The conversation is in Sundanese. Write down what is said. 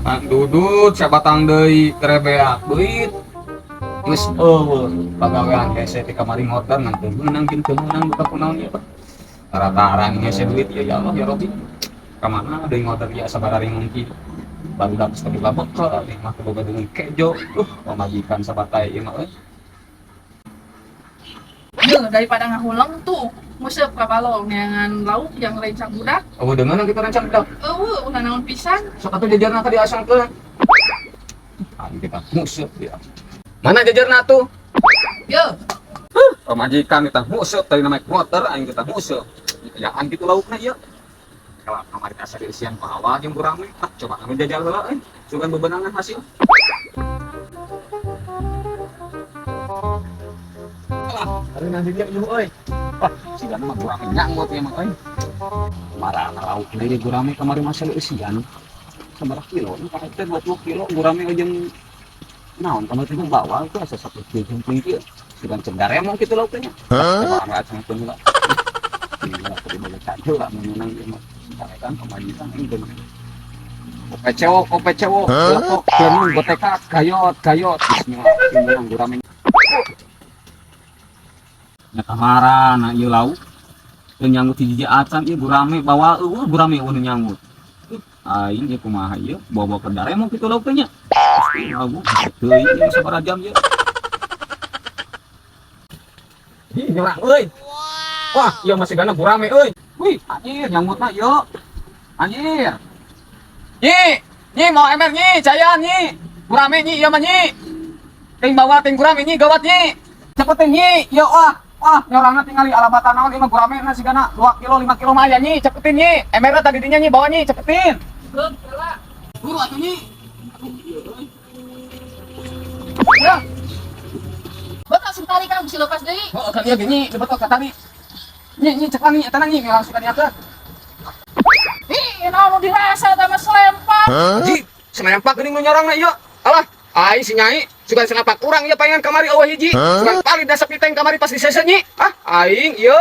Kang Dudut sabatang deui kerebeak duit. Geus eueuh pagawean hese ti kamari ngotor ngan teu meunang jeung teu meunang buka kunaon ieu. Tara-tara hese duit ieu, ya Allah ya Rabbi. Ka mana deui ngotor ieu asa bararingung kieu. Barudak geus teu dibabekel, ieu mah teu boga deui kejo. Pamajikan sabatai ieu mah euy. Yeuh, daripada ngahuleng tuh nguseup ka balong neangan lauk yang rencang budak. Oh, dengan kita rencang budak. Eueuh, ulah naon pisan. Sok atuh jajarna ka diasangkeun. Ayo kita nguseup dia. Mana jajarna tuh? Yeuh. Pamajikan kita nguseup tadi namanya motor aing kita nguseup. Yaan gitu laukna ieu. Kalau kamari asa diisian pahawa jeung gurame, ah coba kami jajal heula euy. Sugan bebenangan hasil. Alah, hari nanti dia ieu euy. Wah, sigana mah gurame nyanggut ieu mah euy. Marah lauk deui gurame kamari masa eusian. Sabaraha kilo? Nu pakai teh 20 kilo gurame jeung naon kamari teh bawa itu asa 1 kilo jeung kieu. Sugan cenggaremo kitu lauknya. Coba anu acang pun heula. Ini lah kudu boga cacu lah meunang ieu mah. Kan pamajikan aing teh. Ope cewok, ope cewok, lekok, keunung, gotekak, gayot, gayot. Bismillah, meunang gurame. Nya kamarana ieu lauk. Teu nyanggut hiji acan ieu gurame bawa eueuh gurame eueuh nu nyanggut. Aing ieu kumaha ieu bawa-bawa ke daremo kitu lauk teh nya. Lagu teuing ieu sabaraha jam ieu. Ih, nyerang euy. Wah, ieu masih gana gurame euy. Wih, anjir nyanggutna ieu. Anjir. Nyi, nyi mau ember nyi, cayan nyi. Gurame nyi ieu mah nyi. Ting bawa ting gurame nyi gawat nyi. Cepetin nyi, ieu wah. Wah, nyorangna tingali alabatan naon ieu mah gurame na sigana 2 kilo 5 kilo mah aya nyi, cepetin nyi. Emberna tadi dinya nyi bawa nyi, cepetin. Geuk heula. Buru atuh nyi. Aduh, ieu euy. Ya. Betul langsung tarik kan bisa lepas deui. Oh, kan ieu ge nyi, betul ka tadi. Nyi, nyi ceklan nyi, eta nyi langsung ka diakeun. Ih, naon nu dirasa teh mah selempak. Ji, selempak geuning nu nyorangna ieu. Alah, ai si Nyai, sugan selempak urang ieu palingan kamari eueuh hiji. Sugan palid dasep piteng kamari pas disese nyi. Ah, aing ieu.